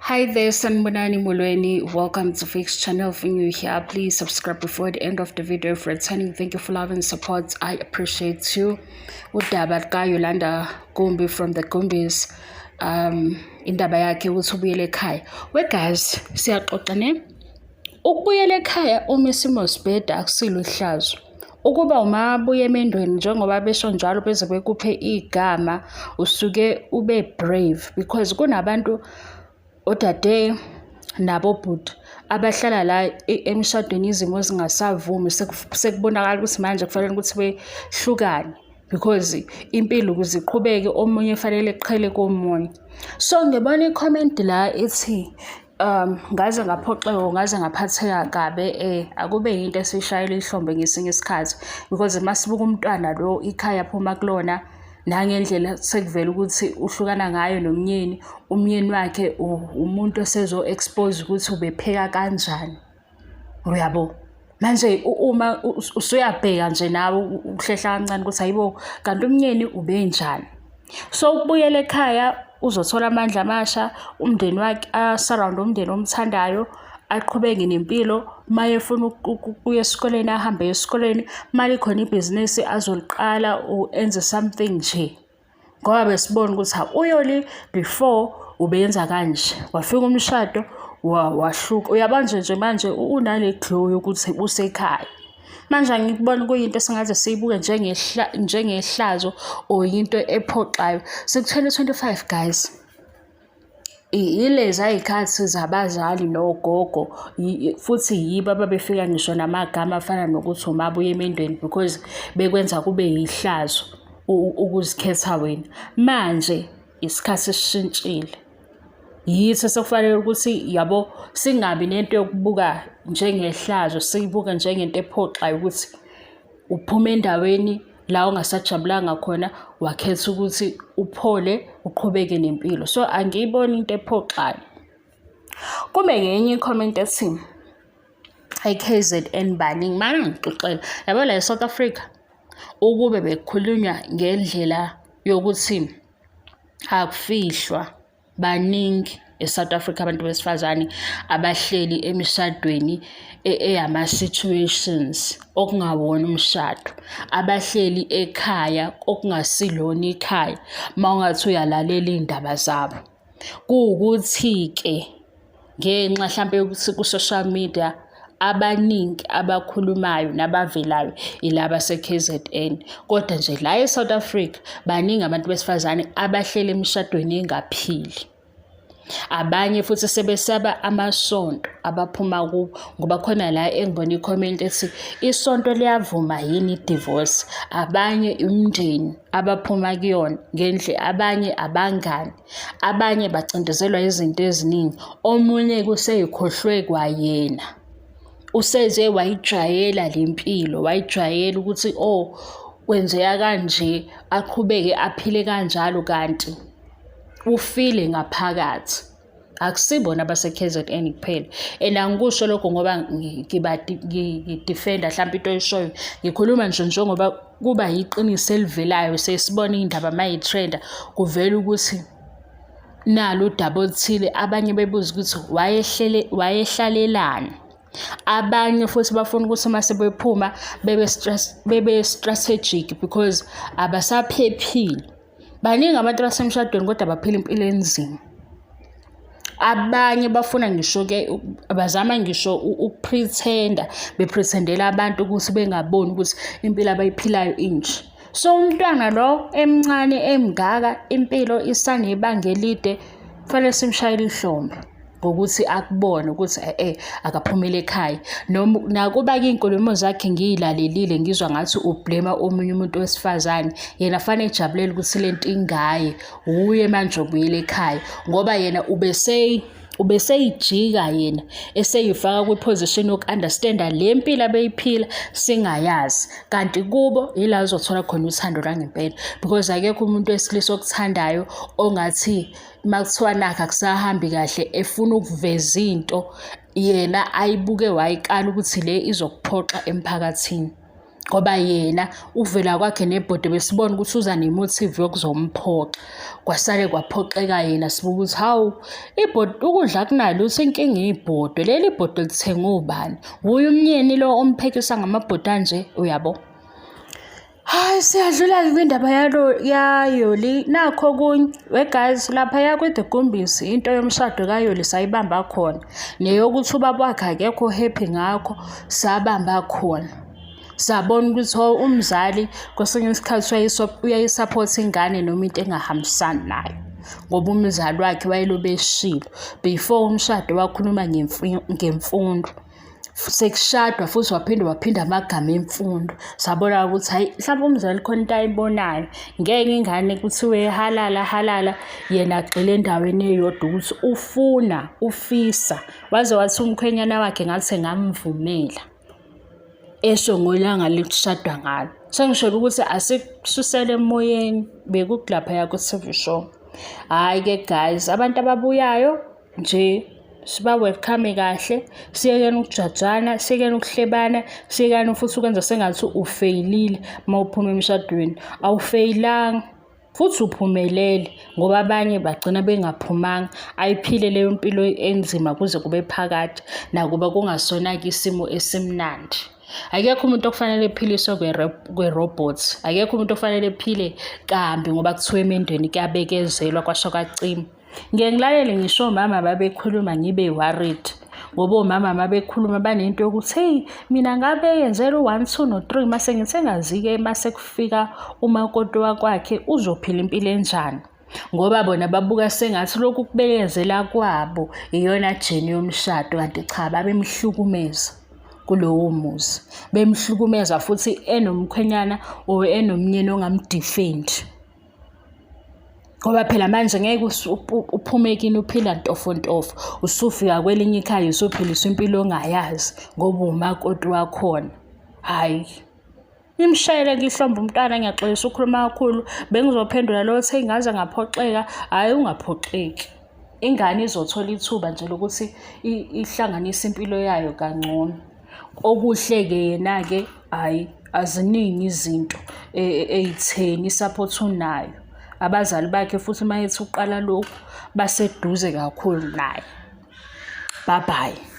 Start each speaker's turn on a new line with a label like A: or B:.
A: Hi there, Sanibonani Molweni. Welcome to Fix Channel. If you're new here, please subscribe before the end of the video. If returning, thank you for love and support. I appreciate you. Udaba Yolanda Gumbi from the Gumbis. Indaba yakhe ukuthi ubuyele ekhaya. We guys, siyaxoxa ne? Ukubuyela ekhaya uma isimo sibheda akusilo ihlazo. Ukuba umabuya emendweni njengoba besho njalo beze bekuphe igama, usuke ube brave because kunabantu, odade nabobhuti, abahlala la emshadweni izimo zingasavumi, sekubonakala ukuthi manje kufanele ukuthi behlukane because impilo ukuze iqhubeke omunye fanele eqhele komunye. So ngibona i-comment la ithi ngaze ngaphoxeka, ngaze ngaphatheka kabi. Akube yinto esishayela ihlombe ngesinye isikhathi because masibuka umntwana lo, ikhaya aphuma kulona, nangendlela sekuvela ukuthi uhlukana ngayo nomnyeni, umyeni wakhe umuntu osezo-expose ukuthi ubepheka kanjani, uyabo. Manje uma usuyabheka nje nawe ukuhlehla kancane ukuthi hayibo, kanti umnyeni ubenjani. So ukubuyela ekhaya uzothola amandla amasha, umndeni wakhe a-surround umndeni omthandayo, aqhubeke nempilo. Uma efuna ukuya esikoleni ahambe esikoleni, uma likhona ibhizinisi azoliqala, enze something nje. Ngoba besibona ukuthi uYoli before ubeyenza kanje, wafika umshado wahluka. Uyabona nje manje unale glow yokuthi usekhaya. Manje angikuboni kuyinto esingaze siyibuke njengehlazo or yinto ephoxayo. Siku-2025 guys. Yileza y'khathi zabazali nogogo, futhi yibo ababefika ngisho namagama afana nokuthi umabuya emendweni because bekwenza kube yihlazo ukuzikhetha wena. Manje isikhathi sishintshile. Yithi sekufanele ukuthi yabo singabi nento yokubuka njengehlazo, siyibuke njengento ephoxayo ukuthi uphuma endaweni la ongasajabulanga khona, wakhetha ukuthi uphole uqhubeke nempilo. So angiyiboni into ephoxayo. Kube ngenye i-comment ethi i-KZN baningi, mana ngixoxela yabo la e-South Africa ukube bekukhulunywa ngendlela yokuthi akufihlwa, baningi e-South Africa abantu besifazane abahleli emishadweni eyama-situations okungawona umshado, abahleli ekhaya okungasilona ikhaya. Uma ungathi uyalalela iy'ndaba zabo, kuwukuthi-ke ngenxa hlampe yokuthi ku-social media abaningi abakhulumayo nabavelayo ilaba se-KZN, kodwa nje la e-South Africa baningi abantu besifazane abahleli emishadweni engaphili. Abanye futhi sebesaba amasonto abaphuma kuwo, ngoba khona la engibona i-comment ethi isonto liyavuma yini i-divorce. Abanye umndeni abaphuma kuyona ngendle, abanye abangani, abanye bacindezelwa izinto eziningi. Omunye kuseyikhohlwe kwayena, useze wayijwayela le mpilo, wayijwayela ukuthi oh kwenzeka kanje, aqhubeke aphile kanjalo kanti ufile ngaphakathi. Akusibona abase-KZN kuphela, and angikusho lokho ngoba ngi-defend-a hlampe into oyishoyo. Ngikhuluma nje njengoba kuba yiqiniso elivelayo, sesibona iy'ndaba mayi-trend-a kuvela ukuthi nalu udaba oluthile, abanye bebuza ukuthi wayehlele wayehlalelani. Abanye futhi bafuna ukuthi uma sebephuma bebe strategic because abasaphephile. Baningi abantu abasemshadweni kodwa baphila impilo enzima. Abanye bafuna ngisho-ke bazama ngisho uku-pretend-a, be-pretend-ela abantu ukuthi bengaboni ukuthi impilo abayiphilayo inje. So umntwana lo emncane emngaka, impilo isanebanga elide, kufanele simshayele ihlombe ngokuthi akubone ukuthi e-e akaphumele ekhaya. Noma nakuba-ke iy'nkulumo zakhe ngiy'lalelile ngizwa ngathi u-blame-a omunye umuntu wesifazane, yena fanele ejabulele ukuthi lento ingaye, wuye manje obuyela ekhaya ngoba yena ubeseyijika yena eseyifaka kwi-position yoku-understand-a le mpilo abeyiphila singayazi. Kanti kubo yila uzothola khona uthando lwangempela because akekho umuntu wesilisa okuthandayo ongathi uma kuthiwa nakhu akusahambi kahle efuna ukuveza into yena ayibuke wayikala ukuthi le izokuphoxa emphakathini. Ngoba yena ukuvela kwakhe nebhodwe besibona ukuthi uza ne-motive yokuzomphoxa. Kwasale kwaphoxeka yena sibuka ukuthi hawu ibhodwe ukudla kunalutho inkinga ibhodwe leli bhodwe lithengwe ubani? Wuye umnyeni lo omphekisa ngamabhodwe anje uyabo? Hayi siyadlula-ke kwindaba yalo yaYoli nakho okunye we guys laphaya kwi-The Gumbis into yomshado kaYoli sayibamba khona neyokuthi ubaba wakhe akekho happy ngakho sabamba khona. Sabona ukuthi oh, umzali kwesinye isikhathi uyayisaphotha ingane noma into engahambisani nayo ngoba umzali wakhe wayelobe eshilo before umshado wakhuluma ngemfundo sekushadwa futhi waphinde waphinda amagama emfundo sabona ukuthi hayi mhlawumbe umzali khona into ayibonayo ngeke ingane kuthiwe halala halala yena agxile endaweni eyodwa ukuthi ufuna ufisa waze wathi umkhwenyana wakhe ngathi ngamvumela esho ngolanga lekushadwa ngalo. Sengisholo ukuthi asikususele emoyeni bekukulaphaya ku-TV show. Hhayi-ke guys, abantu ababuyayo nje siba-welcome kahle, siyekeni ukujajana, siyekeni ukuhlebana, siyekani futhi ukwenza sengathi ufeyilile uma uphuma emshadweni. Awufeyilanga. Futhi uphumelele ngoba abanye bagcina bengaphumanga ayiphile leyo mpilo enzima kuze kube phakade nakuba kungasona-ke isimo esimnandi. Akekho umuntu okufanele ephiliswe kwe-robot, akekho umuntu okufanele ephile kambi ngoba kuthiwa emendweni kuyabekezelwa kwasho kwacima. Ngiye ngilalele ngisho omama babekhuluma ngibe worried ngoba omama mabekhuluma banento yokuthi hey mina ngabe yenzela u-one two no-three mase ngithe ngazi-ke mase kufika umakoti wakwakhe uzophila impilo enjani ngoba bona babuka sengathi lokhu kubekezela kwabo iyona jeni yomshado kanti cha babemhlukumeza kulowo muzi bemhlukumeza futhi enomkhwenyana or enomnyeni ongamdefendi. Ngoba phela manje ngeke uphume kini uphila ntofontofo, usufika kwelinye ikhaya usuphiliswa impilo ongayazi ngoba uwumakoti wakhona. Hhayi, imshayele ngihlombe umntwana ngiyaxolisa ukukhuluma kakhulu, bengizophendula lo othe ngaze ngaphoxeka, hhayi ungaphoxeki. Ingane izothola ithuba nje lokuthi ihlanganise impilo yayo kangcono. Okuhle-ke yena-ke hhayi aziningi izinto ey'theni i-support unayo. Abazali bakhe futhi uma ethi uqala lokhu baseduze kakhulu naye. Bye bye.